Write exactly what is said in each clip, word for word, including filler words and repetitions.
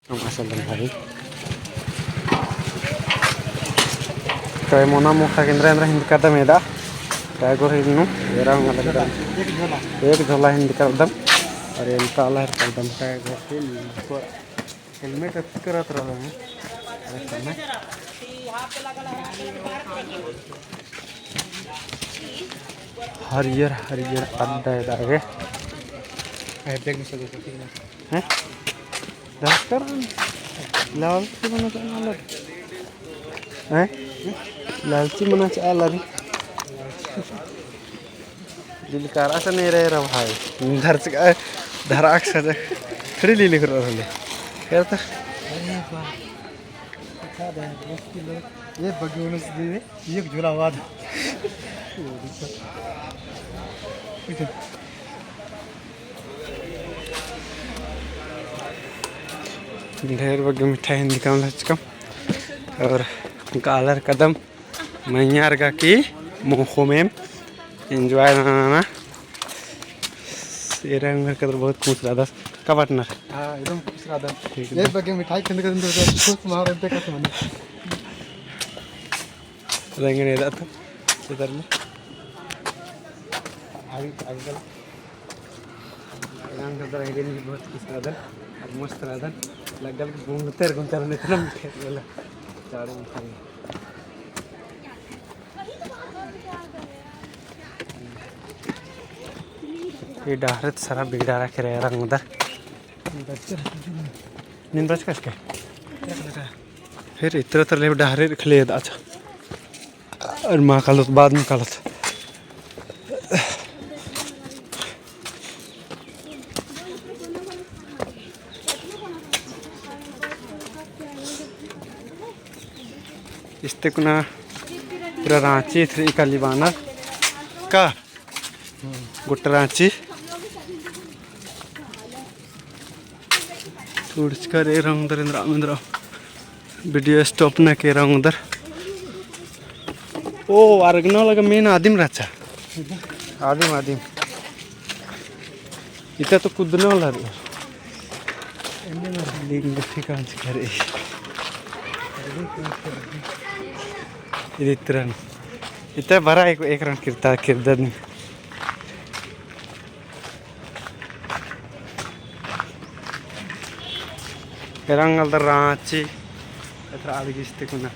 नमाज सल्लम भाई। तो एमोना मोखा केंद्रा एंद्रा हिंदकादम एदा। टाइगर हिल नू एरा अलग दम। एक झोला हिंदकादम। और एमता आलर कादम टाइगर हिल। हेलमेट अतकरत रहा है। हरियर हरियर अड्डा एदा गे। हैं? डॉक्टर लालची मना चाला रे। हैं? लालची मना चाला रे। दिल कारा से नहीं रहे रे भाई। धरचका, धराक से खड़ी ली लिख रहा ले। क्या था? अरे वाह। बता दे, दस किलो। ये बग्गे उन्नीस दे दे, ये एक झोला हुआ दे। ढेर बग्गे मिठाई हिंदकाम लचकम। और कालर कदम मइय्याँ अरगा की मोखो में enjoy नना। एरा एंगन कदर बहुत खुश रअदस। का partner? हाँ, एकदम खुश रअदन। ठीक ये है। बग्गे मिठाई खेंदकादन तो खुश मार अंते कस मने। रेंगन एदा तो इधर ले। आगे, आगे चल। एंगन कदर आइडिया नहीं बहुत खुश रअदन। अब मस्त रअदन। लगल कि घूमते घूमते रहने इतना मिठाई वाला। चारों मिठाई। ई डहरे त सारा बिगड़ा रखे रहे रंग उधर। नीन बच कस के? फिर इतरा तर ले डहरे खले दा, अच्छा। और माँ कालोत, बाद में कालोत। इस्ते कुना पूरा राँची थ्री काली बानर का गोट्टा राँची। थोड़चकर एरा उंदर इन्द्रा, इन्द्रा video stop ना केरा उंदर। ओ, अरगना लगा main आदिम रहचा। आदिम, आदिम। इता तो कुदना वाला रे। लिंग ठीक आंच करे। इदी तरन। इता बरा एक, एक रन किरता, किरदन। एरा एंगन दरा राँची, एथरा आलगिस ते कुना।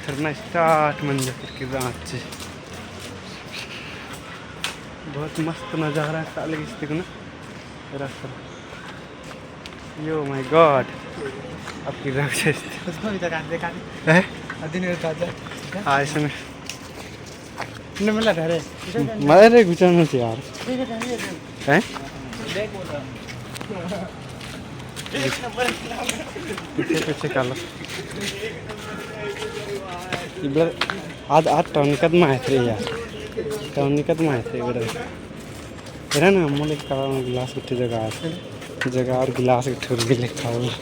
फिर ना start मंजा करके राँची। बहुत मस्त नज़ारा है, एथरा आलगिस ते कुना। रास्ता। यो my God। अब की रख से। उसको भी दिखा, दिखा दे। हैं? अदिन में ताजा। हाँ, इसमें। ने मिला था रे। मरे रे, गुचाना थी यार। हैं? पीछे, पीछे कालो। इबड़ा आज, आज टॉनिकत मायत रे यार। टॉनिकत मायत रे इबड़ा। एरा ना, मोले काला गिलास गुट्ठी जगार, जगार गिलास गुट्ठी उर्मी लेखा होला।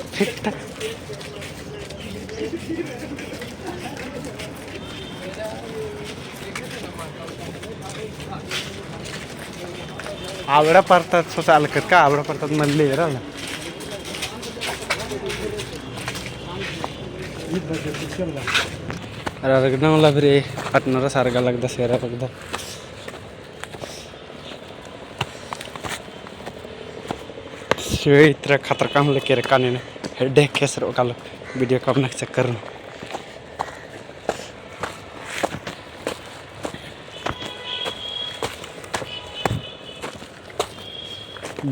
आबड़ा परता सोचा अलकत का, आबड़ा परता मल्ले एरा ना। अरे अरगना वाला फिर ए अटनरा सारगा लगदा, सेरा लगदा। शिवे इतरा खतरकाम लेके रखा ने, headache case रो कालो video कामना के चक्कर में।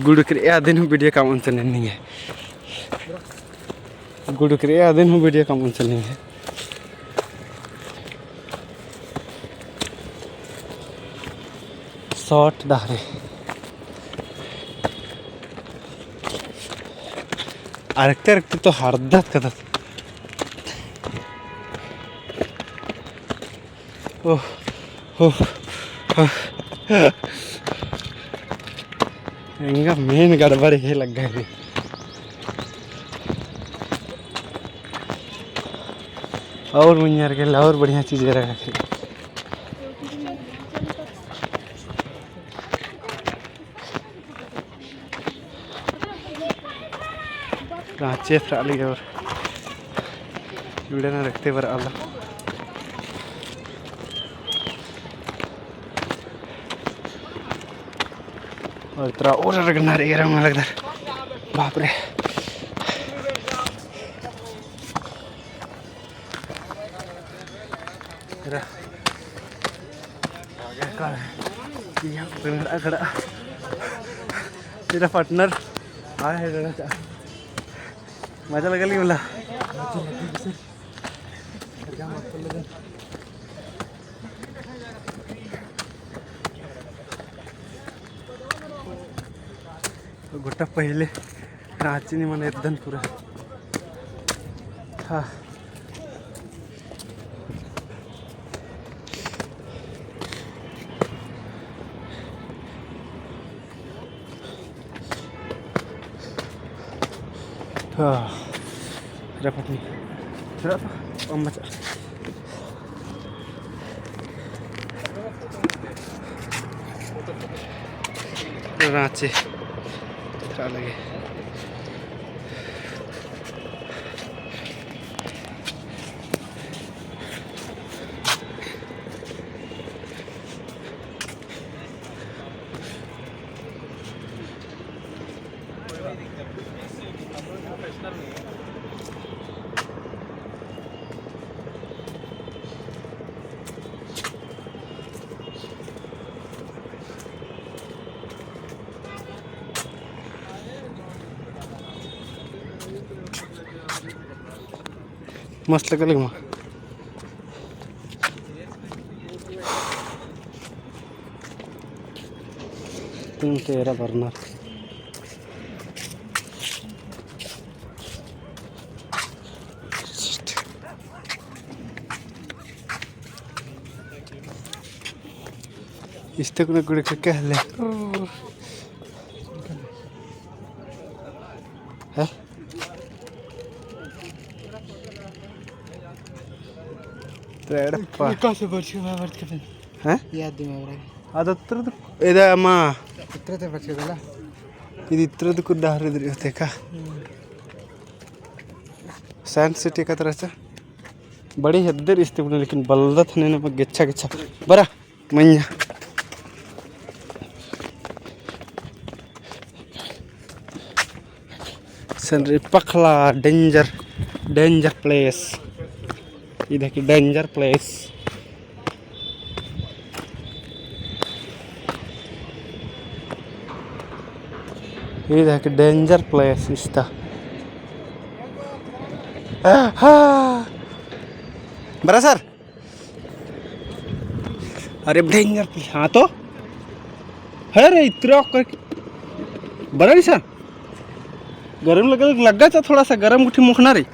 गुड़करे आदिन हूँ video कामन चले नहीं है। गुड़करे आदिन हूँ video कामन चले नहीं है। Short डहरे। अरकते अरकते तो हरदत कदत। ओह, ओह, ओह। एंगा main गड़बड़ हे लग्गा है। और मुंजर के और बढ़िया चीजें रखा है। राँची एथरा लगे और वीडियो ना रखते बर आला। और इतरा और रगना रे गरम लगदर। बाप रे। तेरा, तेरा partner आए है, तेरा। मजा लगा ली मला। गोटा पहले राँची निमन एद्दन पूरा। हाँ। हाँ। रपटनी। रप-, अम्मा चा-, राँची। एथरा लगे। मस्त लगा लगे मा। तीन तेरह burner। इस्ते कुने कुड़े के कहले। हैं? तेड़पा। एका से बरछी में बरत के। हैं? याद दिमाग रहे। अद अत्र तो, एदा मा। इत्र ते बरछी गला। इद इत्र तो कुछ डहर इधर होते का? हम्म। Science city का तरह से। बड़ी हद्दर इस्ते कुने, लेकिन बलदत हने ना गेच्छा गेच्छा। बरा। मइय्याँ। सेनरी पखला danger, danger place। इद हिकी danger place। इद हिकी danger place इस्ता। आहा। बरा सर। अरे danger place, हाँ तो। है रे, इतरा कर। बरा नहीं सा। गरम लग-, लग्गा चा थोड़ा सा, गरम गुट्ठी मुखना रे।